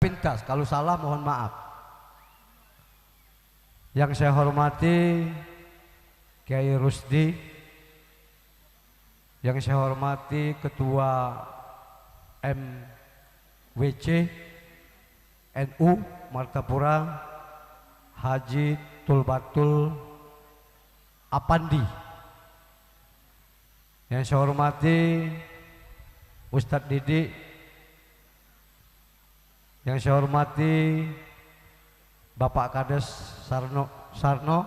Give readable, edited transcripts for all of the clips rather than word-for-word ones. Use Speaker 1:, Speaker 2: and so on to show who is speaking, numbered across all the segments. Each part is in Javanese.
Speaker 1: Pintas, kalau salah mohon maaf. Yang saya hormati Kiai Rusdi, yang saya hormati Ketua MWC NU Martapura Haji Tulbatul Apandi, yang saya hormati Ustadz Didi, yang saya hormati Bapak Kades Sarno,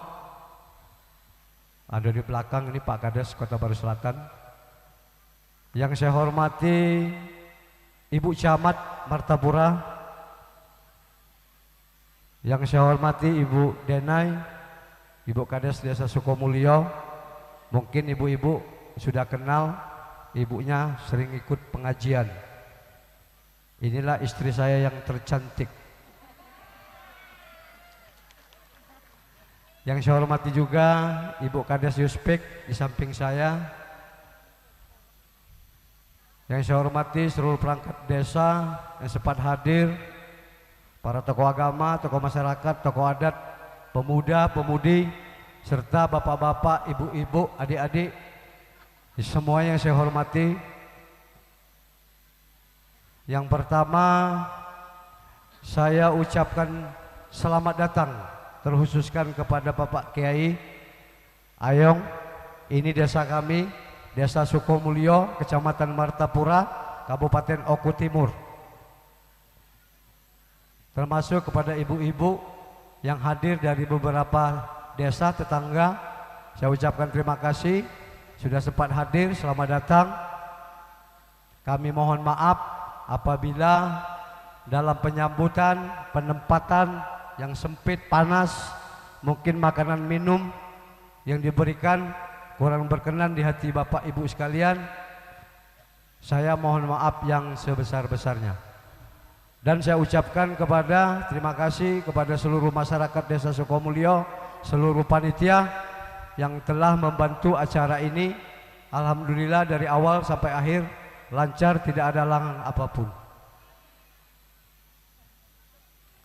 Speaker 1: ada di belakang ini Pak Kades Kota Baru Selatan. Yang saya hormati Ibu Camat Martapura, yang saya hormati Ibu Denai, Ibu Kades Desa Sukomulyo. Mungkin ibu-ibu sudah kenal, ibunya sering ikut pengajian. Inilah istri saya yang tercantik. Yang saya hormati juga Ibu Kades Yuspik di samping saya. Yang saya hormati seluruh perangkat desa yang sempat hadir, para tokoh agama, tokoh masyarakat, tokoh adat, pemuda, pemudi, serta bapak-bapak, ibu-ibu, adik-adik, semua yang saya hormati. Yang pertama, saya ucapkan selamat datang terkhususkan kepada Bapak Kiai Ayong. Ini desa kami, Desa Sukomulyo, Kecamatan Martapura, Kabupaten Oku Timur. Termasuk kepada ibu-ibu yang hadir dari beberapa desa tetangga, saya ucapkan terima kasih sudah sempat hadir, selamat datang. Kami mohon maaf apabila dalam penyambutan, penempatan yang sempit, panas, mungkin makanan minum yang diberikan kurang berkenan di hati Bapak Ibu sekalian. Saya mohon maaf yang sebesar-besarnya. Dan saya ucapkan kepada terima kasih kepada seluruh masyarakat Desa Sukomulyo, seluruh panitia yang telah membantu acara ini. Alhamdulillah dari awal sampai akhir lancar, tidak ada halangan apapun.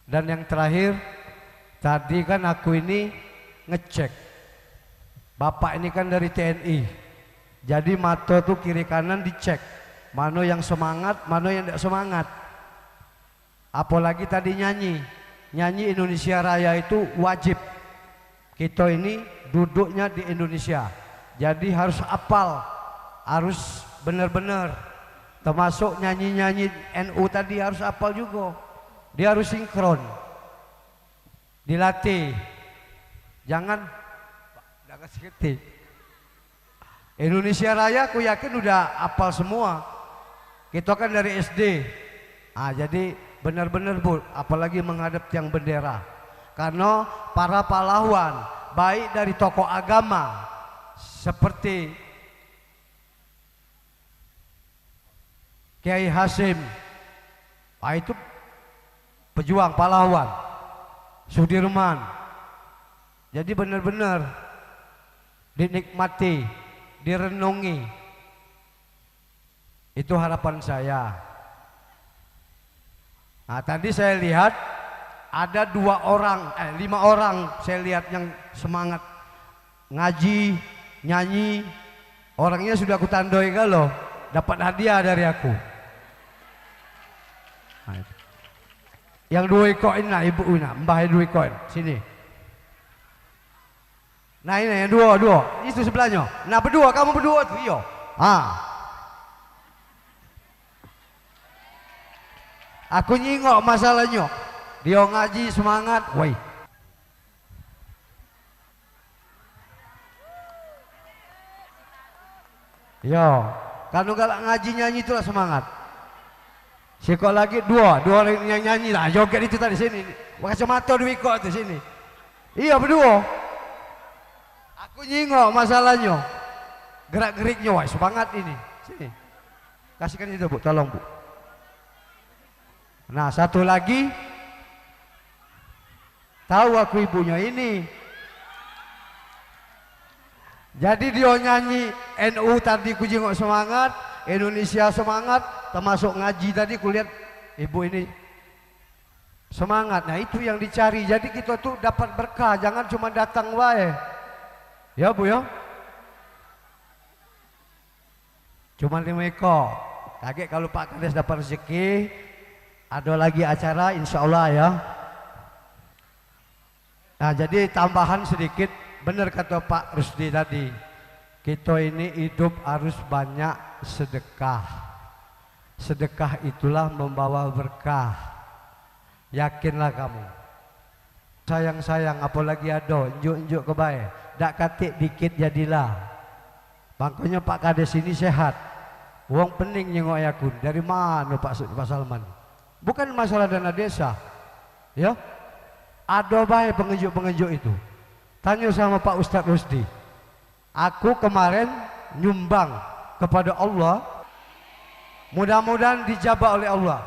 Speaker 1: Dan yang terakhir, tadi kan aku ini ngecek, bapak ini kan dari TNI, jadi mato tuh kiri kanan dicek, mano yang semangat, mano yang tidak semangat. Apalagi tadi nyanyi, nyanyi Indonesia Raya itu wajib. Kita ini duduknya di Indonesia, jadi harus apal, harus benar-benar. Termasuk nyanyi-nyanyi NU tadi harus apal juga. Dia harus sinkron, dilatih. Jangan ngerti. Indonesia Raya aku yakin udah apal semua. Kita kan dari SD. Ah, jadi benar-benar Bu, apalagi menghadap tiang bendera. Karena para pahlawan, baik dari tokoh agama seperti Kiai Hasim, ah, itu pejuang pahlawan, Sudirman. Jadi benar-benar dinikmati, direnungi. Itu harapan saya. Nah, tadi saya lihat ada lima orang saya lihat yang semangat ngaji, nyanyi. Orangnya sudah aku tandoi kalau dapat hadiah dari aku. Nah, itu. Yang 2 koin nah ibu nah, mbah 2 koin sini. Nah ini yang dua itu sebelahnya. Nah berdua, kamu berdua tuh iyo. Ah. Aku nyingok masalahnya. Dia ngaji semangat, woi. Yo, kalau galak ngaji nyanyi itulah semangat. Sikok lagi dua orang yang nyanyi lah, joget itu tadi sini. Kacamata 2 kok di sini. Iya berdua. Aku nyingok masalahnya. Gerak-geriknya wah semangat ini. Sini. Kasihkan itu Bu, tolong Bu. Nah, satu lagi tahu aku ibunya ini. Jadi dia nyanyi NU tadi ku jengok semangat, Indonesia semangat, termasuk ngaji tadi kulihat ibu ini Semangat. Nah itu yang dicari. Jadi kita tuh dapat berkah, jangan cuma datang wae. Ya Bu ya. Cuma 5 ekor. Kaget kalau Pak Kades dapat rezeki, ada lagi acara insya Allah ya. Nah jadi tambahan sedikit, benar kata Pak Rusdi tadi, kita ini hidup harus banyak sedekah. Sedekah itulah membawa berkah. Yakinlah kamu. Sayang-sayang apalagi ada, njuk-njuk kebaik. Dak katik dikit jadilah. Makanya Pak Kades ini sehat. Wong pening nyengok yakun. Dari mana Pak Salman? Bukan masalah dana desa. Ya. Ada baik pengejuk-pengejuk itu. Tanya sama Pak Ustadz Rusdi. Aku kemarin nyumbang kepada Allah. Mudah-mudahan dijabah oleh Allah.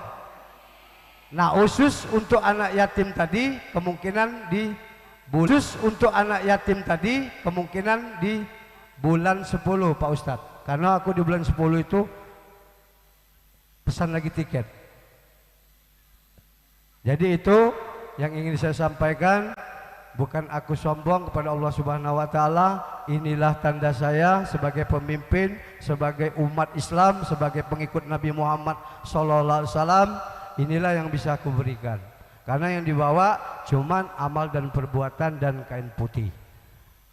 Speaker 1: Nah khusus untuk anak yatim tadi kemungkinan di bulan 10 Pak Ustadz. Karena aku di bulan 10 itu pesan lagi tiket. Jadi itu yang ingin saya sampaikan, bukan aku sombong kepada Allah Subhanahu wa taala, inilah tanda saya sebagai pemimpin, sebagai umat Islam, sebagai pengikut Nabi Muhammad sallallahu alaihi wasallam, inilah yang bisa aku berikan. Karena yang dibawa cuman amal dan perbuatan dan kain putih.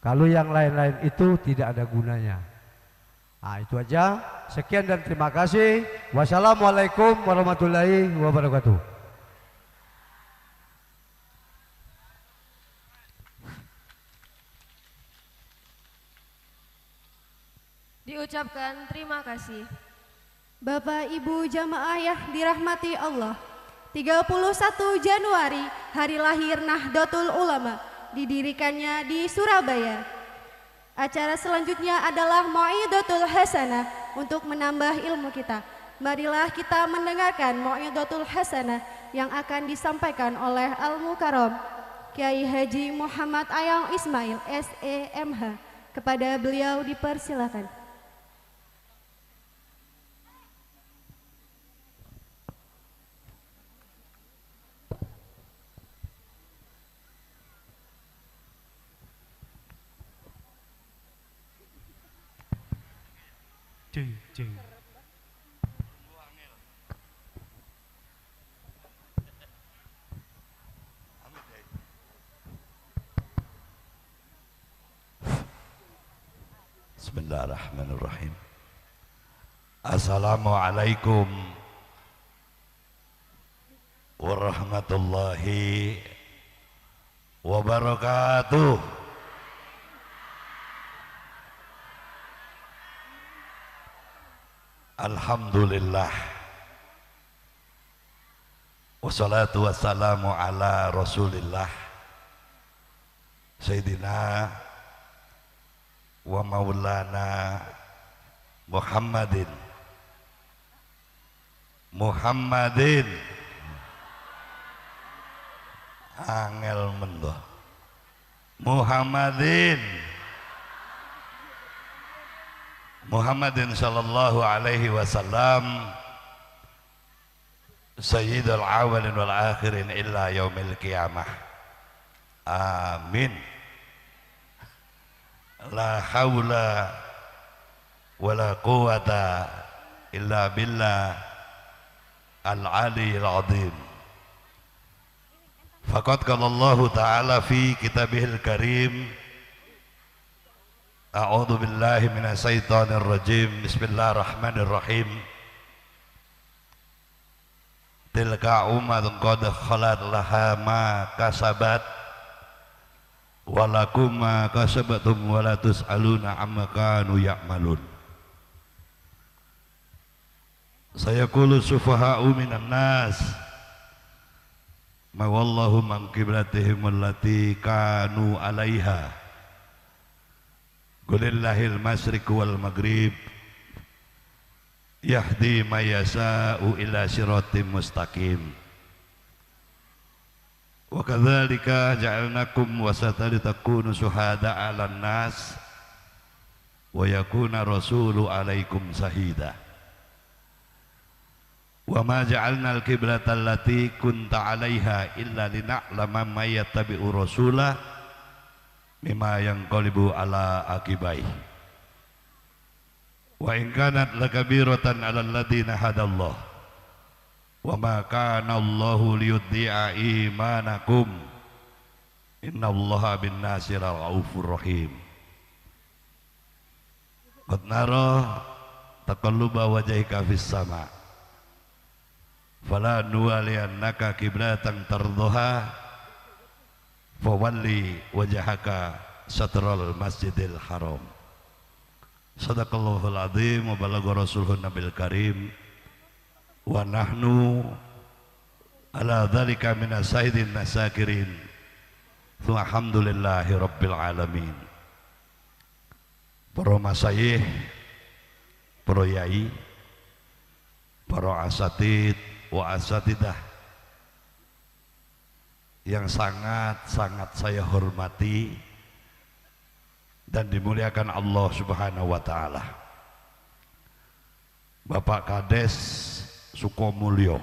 Speaker 1: Kalau yang lain-lain itu tidak ada gunanya. Nah, itu aja. Sekian dan terima kasih. Wassalamualaikum warahmatullahi wabarakatuh.
Speaker 2: Diucapkan terima kasih.
Speaker 3: Bapak Ibu jamaah yang dirahmati Allah, 31 Januari hari lahir Nahdlatul Ulama, didirikannya di Surabaya. Acara selanjutnya adalah Mau'idatul Hasanah untuk menambah ilmu kita. Marilah kita mendengarkan Mau'idatul Hasanah yang akan disampaikan oleh Al-Mukarram Kiai Haji Muhammad Ayang Ismail SEMH. Kepada beliau dipersilakan.
Speaker 4: Jeng.
Speaker 5: Bismillahirrahmanirrahim. Assalamualaikum warahmatullahi wabarakatuh. Alhamdulillah. Wassalatu wassalamu ala Rasulillah Sayyidina wa maulana Muhammadin Muhammadin angel mendoh Muhammadin Muhammadin sallallahu alaihi wasallam sayyidul awalin wal akhirin illa yaumil qiyamah. Amin. La haula wala quwata illa billah al-aliyil azim. Faqad qala Allahu ta'ala fi kitabihil karim. A'udzu billahi minasyaitonir rajim. Bismillahirrahmanirrahim. Tilka ummatun qad khalat laha ma kasabat wa lakum ma kasabatum wa la tus'aluna amma kanu ya'malun. Sayaqulu sufaha'u minan nas ma wallahu man qiblatihim allati kanu 'alaiha. Qulillahil masyriq wal maghrib yahdi may yasha'u ila siratim mustaqim. Wa kadzalika ja'alnakum wasata litakunu syuhada 'alan nas wa yakuna rasulu 'alaikum sahida. Wa ma ja'alna al-qiblata allati kunta 'alaiha illa lina'lama may yattabi'u rasula mimma yanqalibu ala aqibai. Wa in kanat lakabiratan 'alal ladina hadallah. Wa ma kana Allahu liyudhi'a imanakum. Innallaha bin nasi ra'ufur rahim. Qad nara taqalluba wajhika fis sama'. Fala nuwaliyannaka qiblatan tardhaha fawalli wajhaka satral masjidil haram. Sadaqallahul azim wa balagha rasuluhun nabil karim wa nahnu ala dzalika minas sayyidin nasakirin. Alhamdulillahi rabbil alamin. Para masayih, para yai, para asatid wa asatidah yang sangat-sangat saya hormati dan dimuliakan Allah Subhanahu wa taala. Bapak Kades Sukomulyo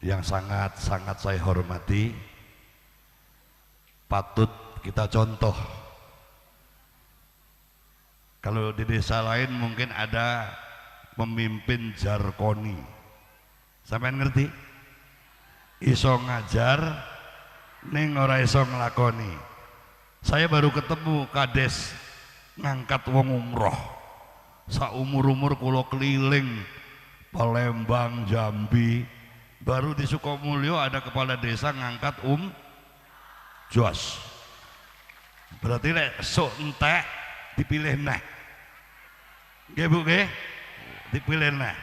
Speaker 5: yang sangat-sangat saya hormati, patut kita contoh. Kalau di desa lain mungkin ada pemimpin jarkoni, sampean ngerti? Iso ngajar ning ora iso nglakoni. Saya baru ketemu kades ngangkat wong umroh. Saumur-umur kula keliling Palembang, Jambi, baru di Sukomulyo ada kepala desa ngangkat jos. Berarti lek sok entek dipilih neh. Nggih Bu nggih? Dipilih neh.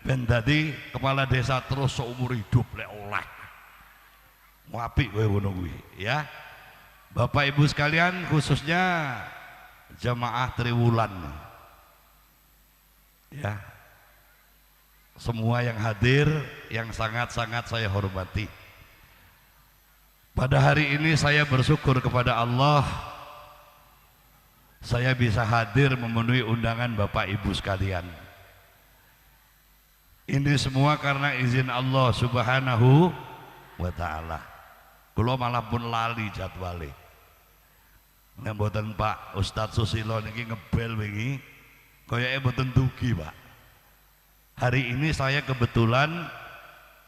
Speaker 5: Ben dadi kepala desa terus seumur hidup lek oleh. Apik kowe ngono kuwi ya. Bapak Ibu sekalian, khususnya jamaah Triwulan ya, semua yang hadir yang sangat-sangat saya hormati. Pada hari ini saya bersyukur kepada Allah, saya bisa hadir memenuhi undangan Bapak Ibu sekalian. Ini semua karena izin Allah Subhanahu wa taala. Kula malah pun lali jadwale. Nek mboten Pak Ustadz Susilo niki ngebel wingi, koyoke mboten dugi, Pak. Hari ini saya kebetulan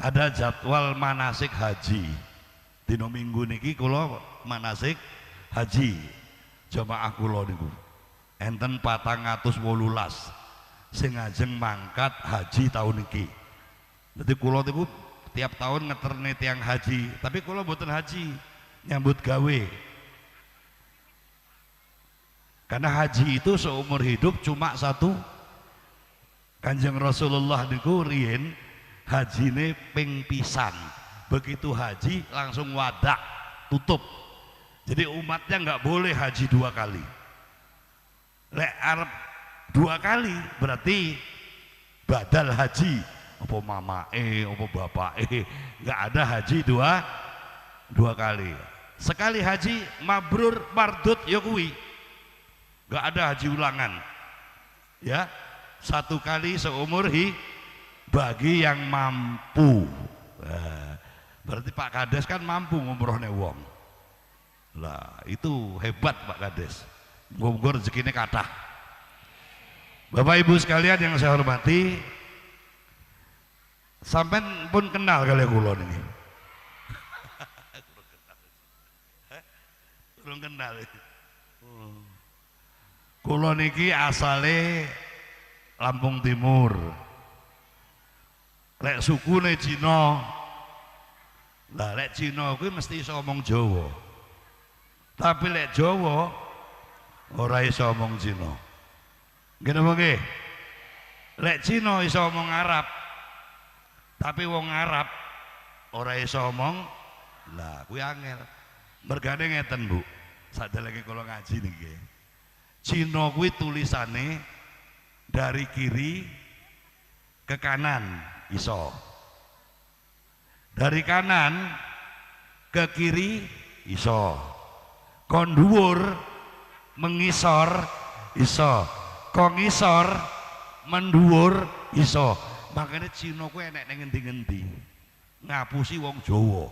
Speaker 5: ada jadwal manasik haji. Dino Minggu niki kula manasik haji. Jamaah kula niku enten 418 sing ngajeng mangkat haji tahun niki. Dadi kula niku tiap tahun ngeterne tiang haji, tapi kula mboten haji, nyambut gawe. Karena haji itu seumur hidup cuma satu. Kanjeng Rasulullah niku riyen hajine ping pisan. Begitu haji langsung wadak, tutup. Jadi umatnya nggak boleh haji dua kali. Lek arep dua kali berarti badal haji. Apa mamae, apa bapake, nggak ada haji dua kali. Sekali haji mabrur mardut ya kuwi. Nggak ada haji ulangan. Ya, satu kali seumur hidup bagi yang mampu. Nah, berarti Pak Kades kan mampu ngumrohne wong. Lah, itu hebat Pak Kades. Muga-muga rezekine kathah. Bapak Ibu sekalian yang saya hormati, sampean pun kenal kali kula niki. Belum kenal. Kula niki asale Lampung Timur. Lek sukune Cina. Lah lek Cina kuwi mesti iso omong Jawa. Tapi lek Jawa ora iso omong Cina. Nggih napa nggih? Lek Cina iso omong Arab. Tapi wong Arab ora iso omong, lah kuwi angel. Mergane ngeten, Bu. Sadaleke kula ngaji niki. Cina kuwi tulisane dari kiri ke kanan iso. Dari kanan ke kiri iso. Kon dhuwur mengisor iso. Kon ngisor mendhuwur iso. Makanya Cina kuwi enek ning ngendi-ngendi. Ngapusi wong Jawa.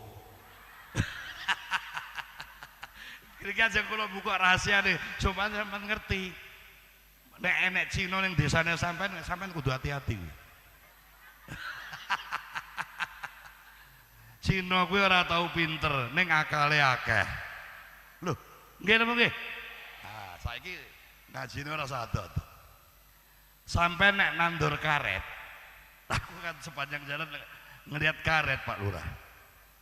Speaker 5: Kira-kira aja kula buka rahasia nih, supaya sampean ngerti. Nek enek Cina ning desane sampean, sampean kudu hati-hati. Cina kuwi ora tau pinter, ning akale akeh. Lho, nggih napa nggih? Nah, saiki ngajine ora sadot. Sampai nek nandur karet, aku kan sepanjang jalan ngelihat karet Pak Lurah.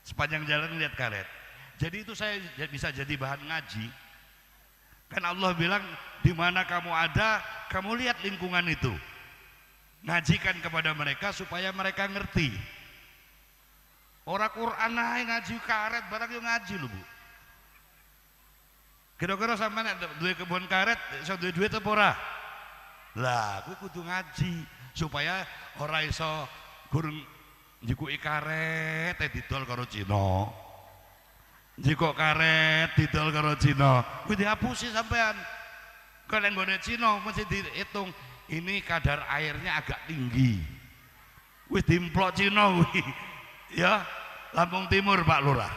Speaker 5: Sepanjang jalan ngelihat karet. Jadi itu saya bisa jadi bahan ngaji. Kan Allah bilang di mana kamu ada, kamu lihat lingkungan itu. Ngajikan kepada mereka supaya mereka ngerti. Ora Quran ae ngaji karet barang yo ngaji lho Bu. Kira-kira sampean nek duwe kebun karet iso duwe duit apa ora? Lah, kuwi kudu ngaji supaya ora iso gurung njikuki karet didol karo Cina. Njikuk karet didol karo Cina, kuwi dihapusi sampean. Kok nek nggone Cina mesti dihitung ini kadar airnya agak tinggi. Wis dimplok Cina kuwi. Ya, Lampung Timur Pak Lurah.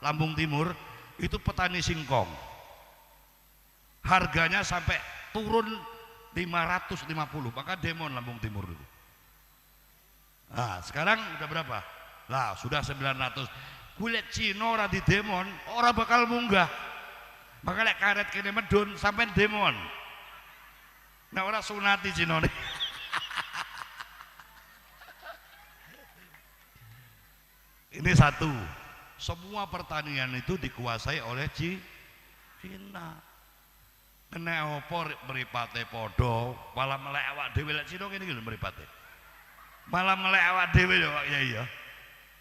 Speaker 5: Lampung Timur itu petani singkong. Harganya sampai turun 550, maka demon Lampung Timur itu. Nah, sekarang udah berapa? Lah, sudah 900. Kulit Cina ora di demon, ora bakal munggah. Maka lek karet kene medun sampai demon. Nah, ora sunati Cina. Ini satu. Semua pertanian itu dikuasai oleh Cina. Kena apa mripate padha, malah melek awak dhewe lek Cina ngene iki lho mripate. Malah melek awak dhewe lho Pak Yai ya.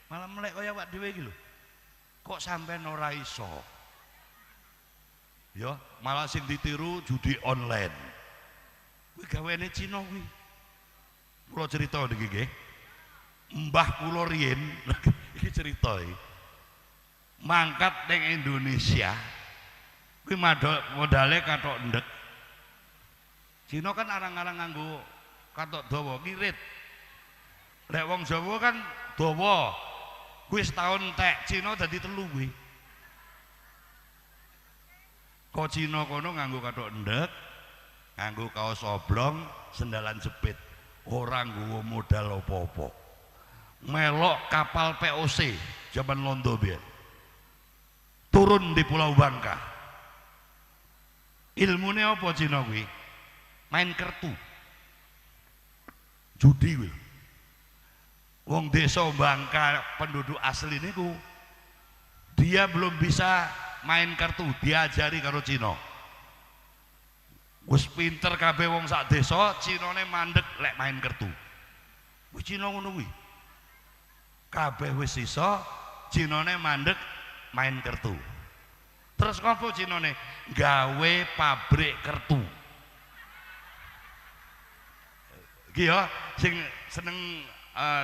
Speaker 5: Malah melek kaya awak dhewe iki lho. Kok sampean ora iso? Ya, malah sing ditiru judi online. Kuwi gawene Cina kuwi. Kula cerita niki nggih. Mbah kula riyin iki cerita iki. Mangkat ning Indonesia kuwi modale kathok ndek. Cina kan arang-arang nganggo kathok dawa ngirit. Lek wong Jawa kan dawa. Kuwi setahun entek, Cina dadi telu kuwi. Kok Cina kono nganggo kathok ndek, nganggo kaos oblong, sendalan jepit. Ora nggawa modal apa-apa. Melok kapal POC zaman Londo biyen. Turun di Pulau Bangka. Ilmune apa Cina kuwi? Main kertu. Judi kuwi. Wong desa Bangka penduduk asli niku dia belum bisa main kartu, diajari karo Cina. Wis pinter kabeh wong sak desa, Cinane mandek lek main kartu. Wis Cina ngono kuwi. Kabeh wis iso, Cinane mandek main kartu. Terus ngopo Cinane? Gawe pabrik kertu. Iki ya sing seneng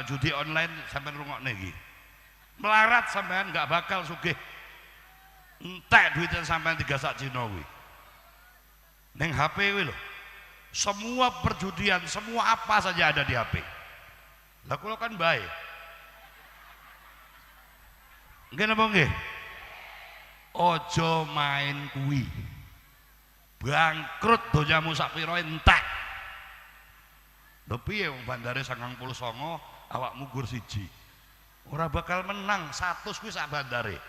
Speaker 5: judi online sampean rungokne iki. Melarat sampean nggak bakal sugih. Entek duitnya sampean tiga sak Cina kuwi. Neng HP kuwi lho. Semua perjudian, semua apa saja ada di HP. Lah kula kan bae. Nggih napa nggih? Ojo main kuwi. Bangkrut donyamu sak pira entek. Lho piye wong bandare 99 awakmu gur siji. Ora bakal menang 100 kuwi sak bandare.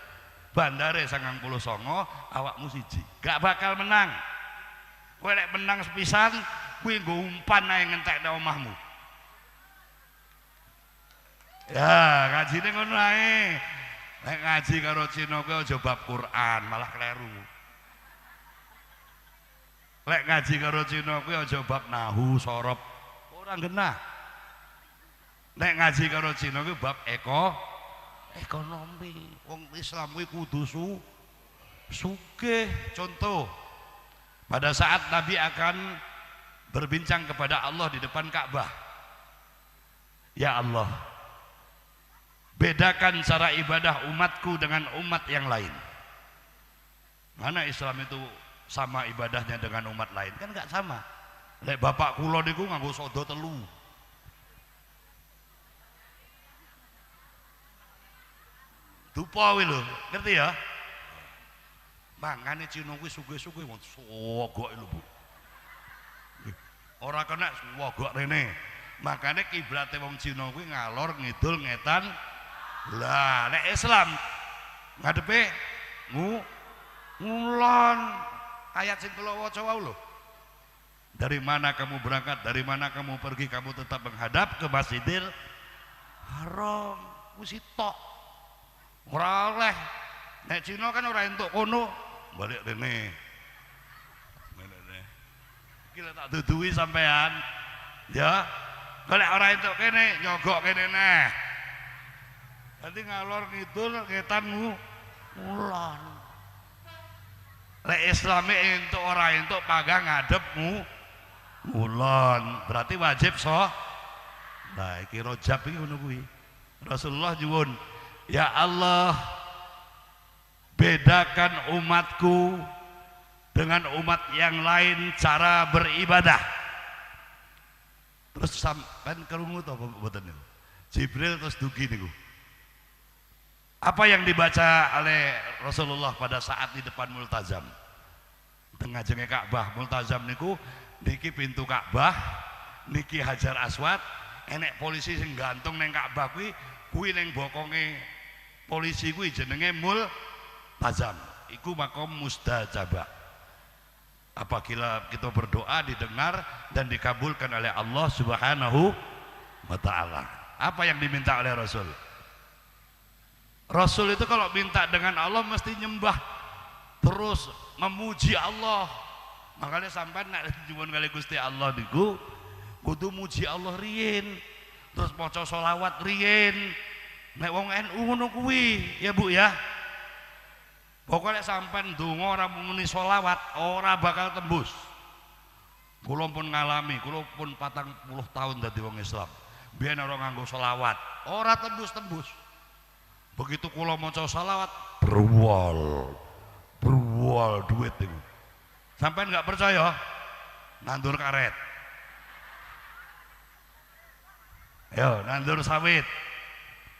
Speaker 5: Bandare 99 awakmu siji. Gak bakal menang. Kowe lek menang sepisan kuwi nggo umpan ae ngentekne omahmu. Ya, ngajine ngono ae. Lek ngaji karo Cina kuwi aja bab Quran, malah kleru. Lek ngaji karo Cina kuwi aja bab nahu, sorob, ora genah. Nek ngaji karo Cina kuwi bab ekonomi. Wong Islam kuwi kudu sugih. Contoh, pada saat Nabi akan berbincang kepada Allah di depan Ka'bah. Ya Allah, bedakan cara ibadah umatku dengan umat yang lain. Mana Islam itu sama ibadahnya dengan umat lain? Kan nggak sama. Lek bapak kula niku nganggo sodo telu. Dupa kuwi lho, ngerti ya? Mangane Cina kuwi sugih-sugih wong sogok lho, Bu. Ora kena wogok rene. Makane kiblate wong Cina kuwi ngalor ngidul ngetan. Lah nek Islam ngadepe ngulon. Ayat sing kula waca wau lho. Dari mana kamu berangkat, dari mana kamu pergi, kamu tetap menghadap ke Masjidil Haram. Wis tok. Ora oleh. Nek Cina kan ora entuk kono, balik rene. Iki lek tak duduhi sampean. Ya. Golek ora entuk kene, nyogok kene neh. Dadi ngalor ngidul ngetan ngulon. Lek Islame entuk ora entuk panggah ngadepmu ngulon. Berarti wajib so. Nah, iki Rajab iki ngono kuwi. Rasulullah nyuwun, ya Allah, bedakan umatku dengan umat yang lain cara beribadah. Terus sampean krungu to mboten niku? Jibril terus dugi niku. Apa yang dibaca oleh Rasulullah pada saat di depan Multazam? Tengah jenge Ka'bah. Multazam niku niki pintu Ka'bah, niki Hajar Aswad, enek polisi sing gantung neng Ka'bah kuwi, kuwi neng bokonge polisi kuwi jenenge Multazam. Iku makom mustajabah. Apabila kita berdoa didengar dan dikabulkan oleh Allah Subhanahu wa taala. Apa yang diminta oleh Rasul? Rasul itu kalau minta dengan Allah mesti nyembah terus memuji Allah. Makanya sampai nek nyuwun kali Gusti Allah niku kudu muji Allah riyin, terus maca selawat riyin. Nek wong NU ngono kuwi, ya Bu ya. Pokoknya sampean ndonga ora muni selawat ora bakal tembus. Kula pun ngalami, kula pun 40 tahun dadi wong Islam. Biyen ora nganggo selawat, ora tembus-tembus. Begitu kula maca selawat, berwol. Berwol duit niku. Sampean enggak percaya? Nandur karet. Ayo nandur sawit.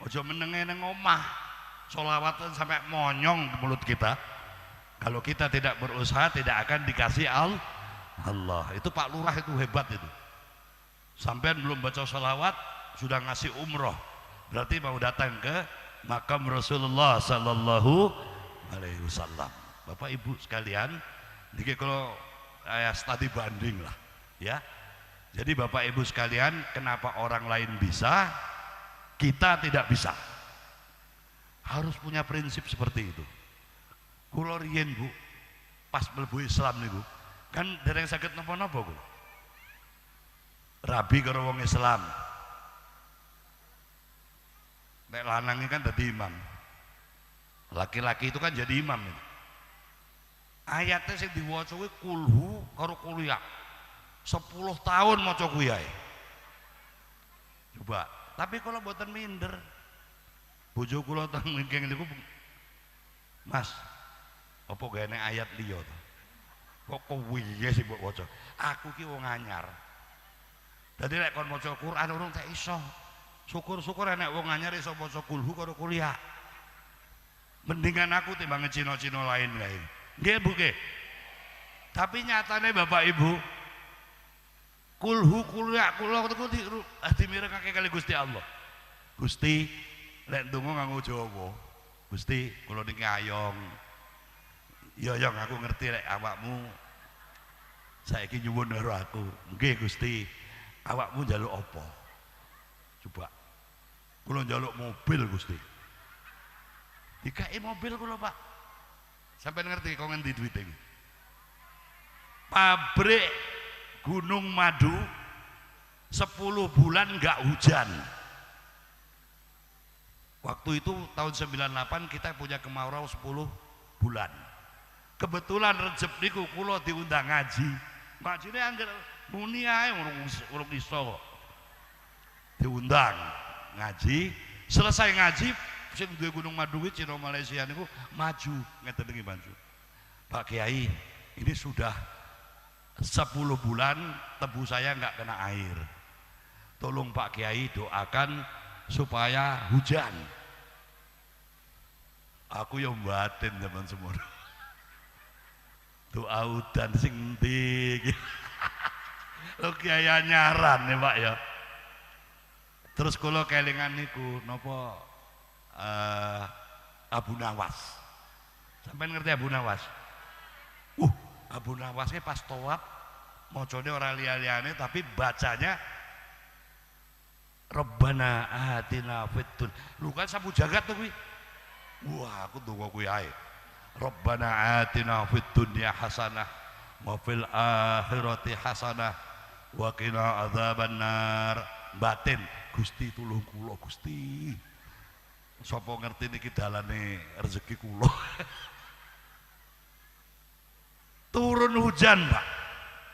Speaker 5: Aja menenge nang omah. Sholawatan sampai monyong di mulut kita. Kalau kita tidak berusaha tidak akan dikasih Allah. Itu Pak Lurah itu hebat itu. Sampean belum baca sholawat sudah ngasih umroh. Berarti mau datang ke makam Rasulullah sallallahu alaihi wasallam. Bapak Ibu sekalian, niki kalau saya studi banding lah, ya. Jadi Bapak Ibu sekalian, kenapa orang lain bisa, kita tidak bisa? Harus punya prinsip seperti itu. Kula riyen Bu, pas mlebu Islam niku, kan dereng saged napa-napa kula. Rabi karo wong Islam. Nek lanang kan dadi imam. Laki-laki itu kan jadi imam itu. Ayatnya sing diwaca kuwi kulhu karo kuliah. 10 tahun maca kuwi ae. Coba, tapi kalau mboten minder. Bojo kula teng wingking niku, Mas, apa gak enek ayat liya to? Kok kuwi sing mbok waca? Aku ki wong anyar. Dadi nek kon maca Quran urung tak iso. Syukur-syukur enek wong anyar iso maca kulhu karo kuliah. Mendingan aku timbang Cina-Cina lain kae. Nggih Bu nggih. Tapi nyatane Bapak Ibu, kulhu kuliah kula niku dimirengake kali Gusti Allah. Gusti lek ndonga nganggo Jawa. Gusti kula niki ayong. Ya yong aku ngerti lek awakmu saiki nyuwun karo aku. Nggih Gusti, awakmu njaluk apa? Coba. Kula njaluk mobil Gusti. Dikai mobil kula, Pak. Sampai ngerti kok ngendi duwite iki? Pabrik Gunung Madu 10 bulan nggak hujan. Waktu itu tahun 98 kita punya kemarau 10 bulan. Kebetulan Rejeb niku kula diundang ngaji. Ngajine angger muni ae urung iso kok. Diundang ngaji, selesai ngaji sing duwe Gunung Madu kuwi Cina Malaysia niku maju ngeten iki maju. Pak Kiai, ini sudah 10 bulan tebu saya nggak kena air. Tolong Pak Kiai doakan supaya hujan. Aku yo mbatin zaman semono. Doa udan sing endi iki? Lho kiai nyaran ya Pak ya. Terus kula kelingan niku napa Abu Nawas. Sampeyan ngerti Abu Nawas? Abu Nawas ki pas tawaf macane ora liya-liyane tapi bacanya Rabbana atina fid dunya. Lu kan sapu jagat tuh kuwi. Wah, aku ndonga kuwi ae. Rabbana atina fid dunya hasanah wa fil akhirati hasanah wa qina adzabannar. Batin, Gusti tulung kula Gusti. Sapa ngerti niki dalane rezeki kula. Turun hujan, Pak.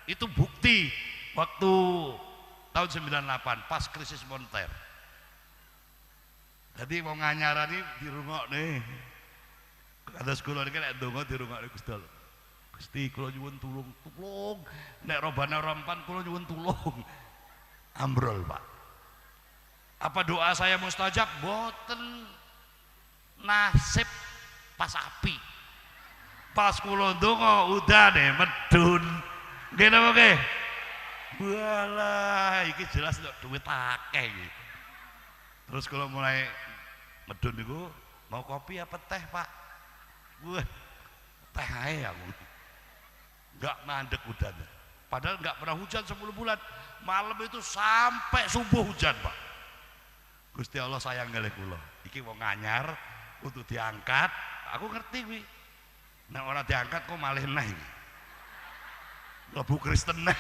Speaker 5: Itu bukti waktu tahun 98 pas krisis moneter. Jadi wong anyaran iki dirungokne. Kados kula niki nek ndonga dirungokne Gusti Allah. Gusti kula nyuwun tulung, tulung. Nek robana rompan kula nyuwun tulung. Ambrol, Pak. Apa doa saya mustajab? Boten. Nasib pas api. Pas kula ndonga udane medun. Nggih napa nggih? Walah, iki jelas kok duit akeh iki. Terus kalau mulai medun niku mau kopi apa teh, Pak? Wah, teh ae aku. Enggak mandek udannya. Padahal enggak pernah hujan 10 bulan. Malam itu sampai subuh hujan, Pak. Gusti Allah sayang kalih kula. Iki wong anyar kudu diangkat. Aku ngerti kuwi. Nek ora diangkat kok malih neh iki. Mlebu Kristen neh.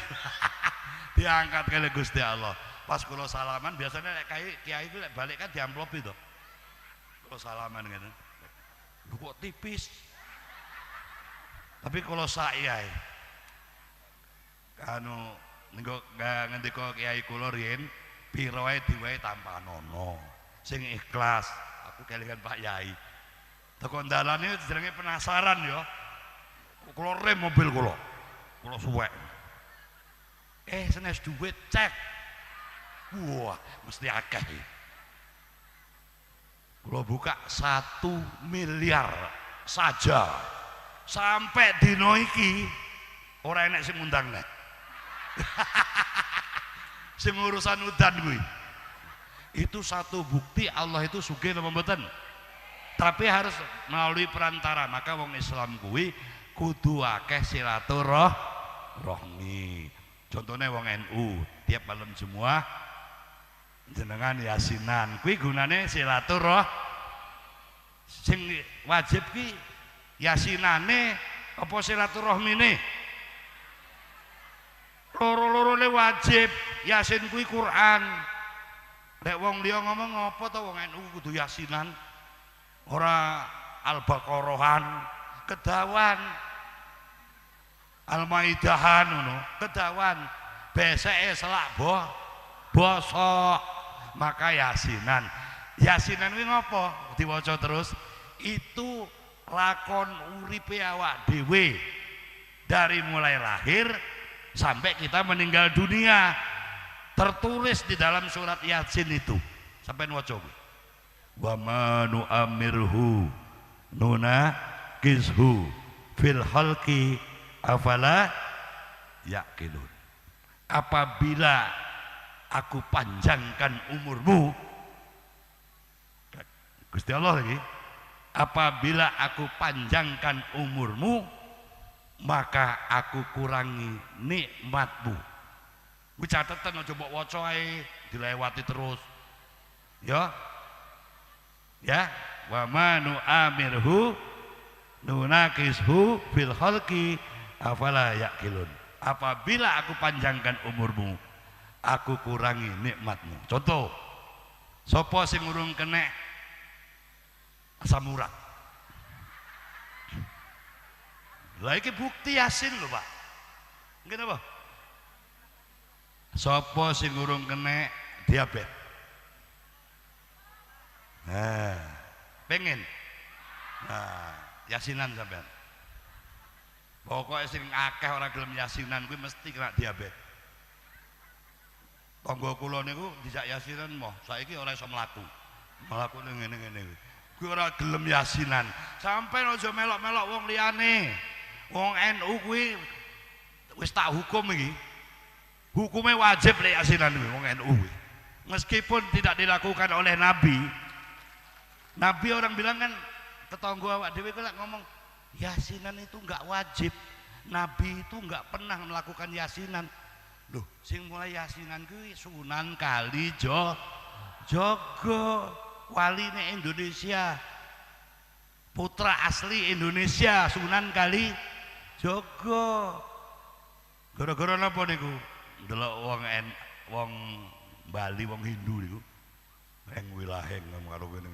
Speaker 5: Diangkat kalih Gusti Allah. Pas kula salaman biasanya nek kiai itu nek balik kan diamplopi to. Kula salaman ngene. Lho kok tipis. Tapi kalau saya anu niku ngendika kiai kula riyin pira wae diwehi tampanono. Sing ikhlas, aku kelingan Pak Yai. Teko dalane jenenge penasaran ya. Kula rem mobil kula. Kula suwek. Senes duit cek. Wah, mesti akeh. Kula buka 1 miliar saja. Sampai dino iki ora enek sing ngundang nek. Sing urusan udan kuwi. Itu satu bukti Allah itu sugih napa mboten? Tapi harus melalui perantara. Maka wong Islam kuwi kudu akeh silaturahmi. Contohnya wong NU tiap malam Jumat jenengan yasinan. Kuwi gunane silaturahmi. Sing wajib ki yasinane apa silaturahmine? Loro-lorone wajib. Yasin kuwi Quran. Nek wong liya ngomong apa to wong NU kudu yasinan? Ora Al-Baqarahan, kedawan. Al-Maidahan ngono, kedawan. Beseke selak bosok. Maka yasinan. Yasinan kuwi ngopo? Diwaca terus. Itu lakon uripe awak dhewe dari mulai lahir sampai kita meninggal dunia, tertulis di dalam surat Yasin itu. Sampai waca kuwi. Wa ma nu'amirhu nuna kizhu fil khalqi afala yaqilun. Apabila aku panjangkan umurmu, Gusti Allah lagi, apabila aku panjangkan umurmu maka aku kurangi nikmatmu. Kuwi catatan aja mbok waca ae, dilewati terus. Ya. Ya, wa ma nu'amirhu nunakishu fil khalqi afala yaqilun. Apabila aku panjangkan umurmu, aku kurangi nikmatmu. Contoh, sapa sing urung kenek asam urat? Lah iki bukti Yasin lho, Pak. Nggih napa? Sapa sing urung kenek diabetes? Nah, pengen. Nah, yasinan sampean. Pokoknya sing akeh ora gelem yasinan kuwi mesti kena diabetes. Tangga kula niku dijak yasinan moh, saiki ora iso mlaku. Mlakune ngene-ngene kuwi. Kuwi ora gelem yasinan. Sampai aja melok-melok wong liyane. Wong NU kuwi wis tak hukum iki. Hukumnya wajib lek yasinan kuwi wong NU kuwi. Meskipun tidak dilakukan oleh Nabi. Nabi orang bilang kan tetangga awak dhewe kuwi lek ngomong yasinan itu enggak wajib. Nabi itu enggak pernah melakukan yasinan. Loh, sing mulai yasinan kuwi Sunan Kalijaga, waline Indonesia. Putra asli Indonesia Sunan Kalijaga. Gara-gara napa niku? Ndelok wong Bali, wong Hindu niku. Eng wilaheng karo kene.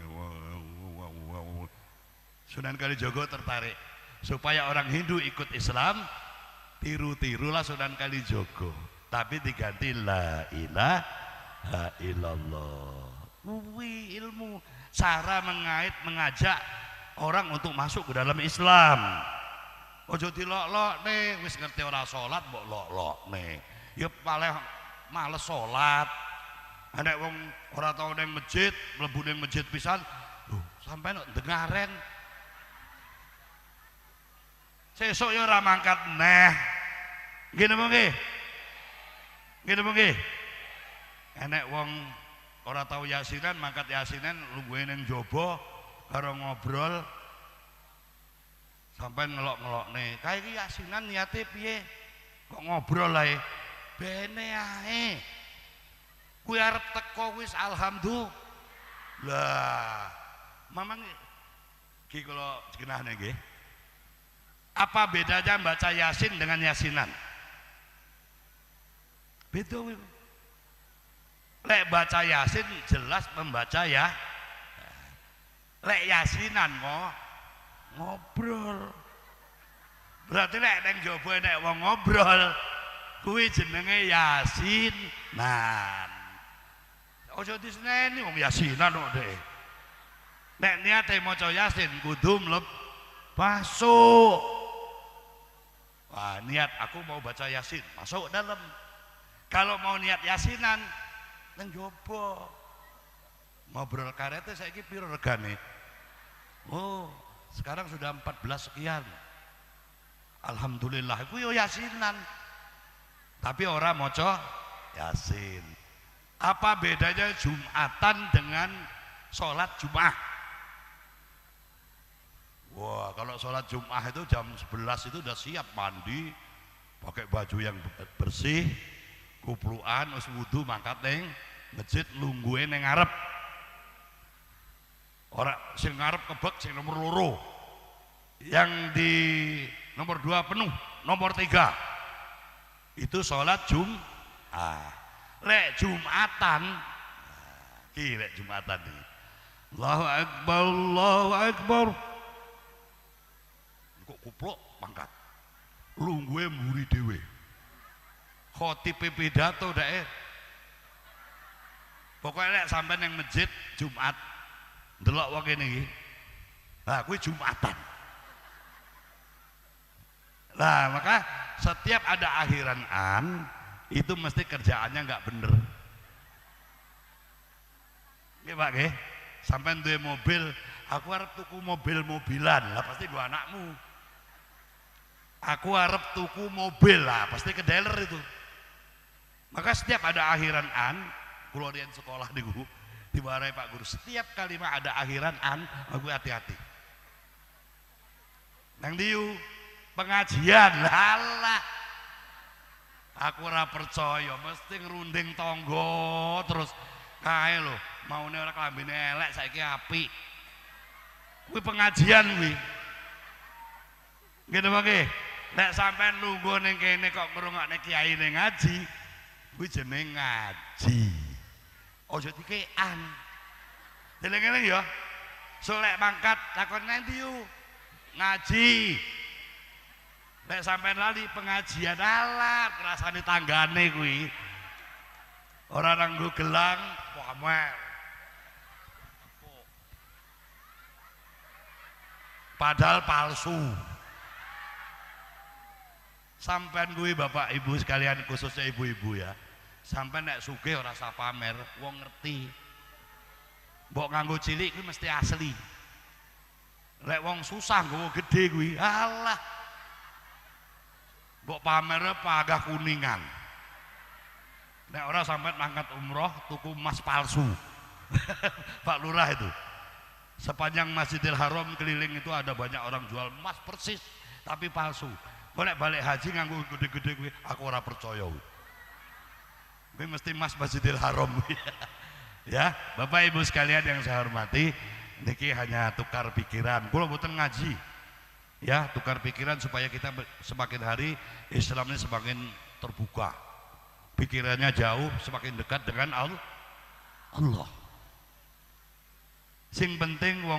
Speaker 5: Sunan Kalijaga tertarik supaya orang Hindu ikut Islam, tiru-tirulah Sunan Kalijaga, tapi diganti la ilaha illallah. Kuwi ilmu cara mengait mengajak orang untuk masuk ke dalam Islam. Ojo dilok-lokne, wis ngerti ora salat mbok lok-lokne. Ya paling males salat. Nek wong ora tau ning masjid, mlebu ning masjid pisan, lho sampean kok dengaren. Sesuk ya ora mangkat neh. Nggih napa nggih? Nggih napa nggih? Enek wong ora tau yasinan, mangkat yasinan lungguhe ning jaba karo ngobrol sampai ngelok-ngelokne. Kae iki yasinan niate piye? Kok ngobrol ae? Bene ae. Kuwi arep teko wis alhamdulillah. Mamang iki kula jenahne nggih. Apa bedanya baca Yasin dengan yasinan? Beda. Lek baca Yasin jelas membaca ya. Lek yasinan ngobrol. Berarti lek neng jaba nek wong ngobrol kuwi jenenge yasinan. Aja diseneni wong yasinan kok dhek. Nek niate maca Yasin kudu mlebu masuk. Wah, niat aku mau baca Yasin, masuk dalam. Kalau mau niat yasinan nang jaba. Ngobrol karete saiki piro regane? Oh, sekarang sudah 14 sekian. Alhamdulillah iku yo yasinan. Tapi ora maca Yasin. Apa bedanya Jumatan dengan sholat Jumat? Wah, kalau sholat Jumat itu jam 11 itu udah siap mandi, pakai baju yang bersih, kupluan, wis wudu mangkat ning masjid lungguhe ning ngarep. Ora sing ngarep kebek sing nomor 2. Yang di nomor 2 penuh, nomor 3. Itu sholat Jumat. Lek Jumatan, ki lek Jumatan iki. Allahu Akbar, Allahu Akbar. Kok kupluk mangkat. Lungguhe mburi dhewe. Khotib pidato dhek. Pokoke lek sampean ning masjid Jumat ndelok wong kene iki. Lah kuwi Jumatan. Lah maka setiap ada akhiran an itu mesti kerjaannya nggak bener. Nggih Pak nggih. Sampean duwe mobil, aku arep tuku mobil-mobilan, lah pasti dua anakmu. Aku arep tuku mobil lah, pasti ke dealer itu. Maka setiap ada akhiran an, kula riyen sekolah niku diwarai Pak Guru, setiap kalimat ada akhiran an, aku hati-hati. Nang diu pengajian, lalah. Aku ora percaya, mesti ngrunding tangga terus kae lho, maune ora klambine elek saiki apik. Kuwi pengajian kuwi. Nggih napa nggih? Nek sampean lungguh ning kene kok ngrungokne kiyaine ngaji, kuwi jenenge ngaji. Aja dikean. Eling-eling ya. Solek mangkat takon nang ndi yu? Ngaji. Nek sampean lali pengajian alat rasane tanggane kuwi. Ora nganggo gelang pamer. Padahal palsu. Sampean kuwi Bapak Ibu sekalian, khususnya ibu-ibu ya. Sampean nek sugih ora usah pamer, wong ngerti. Mbok nganggo cilik kuwi mesti asli. Lek wong susah nggawa gede kuwi, alah. Mbok pamer panggah kuningan. Nek ora sampai mangkat umroh tuku emas palsu. Pak Lurah itu. Sepanjang Masjidil Haram keliling itu ada banyak orang jual emas persis tapi palsu. Kok nek balik haji nganggo gede-gede kuwi, aku ora percaya. Kuwi mesti emas Masjidil Haram. Ya, Bapak Ibu sekalian yang saya hormati, niki hanya tukar pikiran. Kula mboten ngaji. Ya, tukar pikiran supaya kita semakin hari Islamnya semakin terbuka. Pikirannya jauh semakin dekat dengan Allah. Allah. Sing penting wong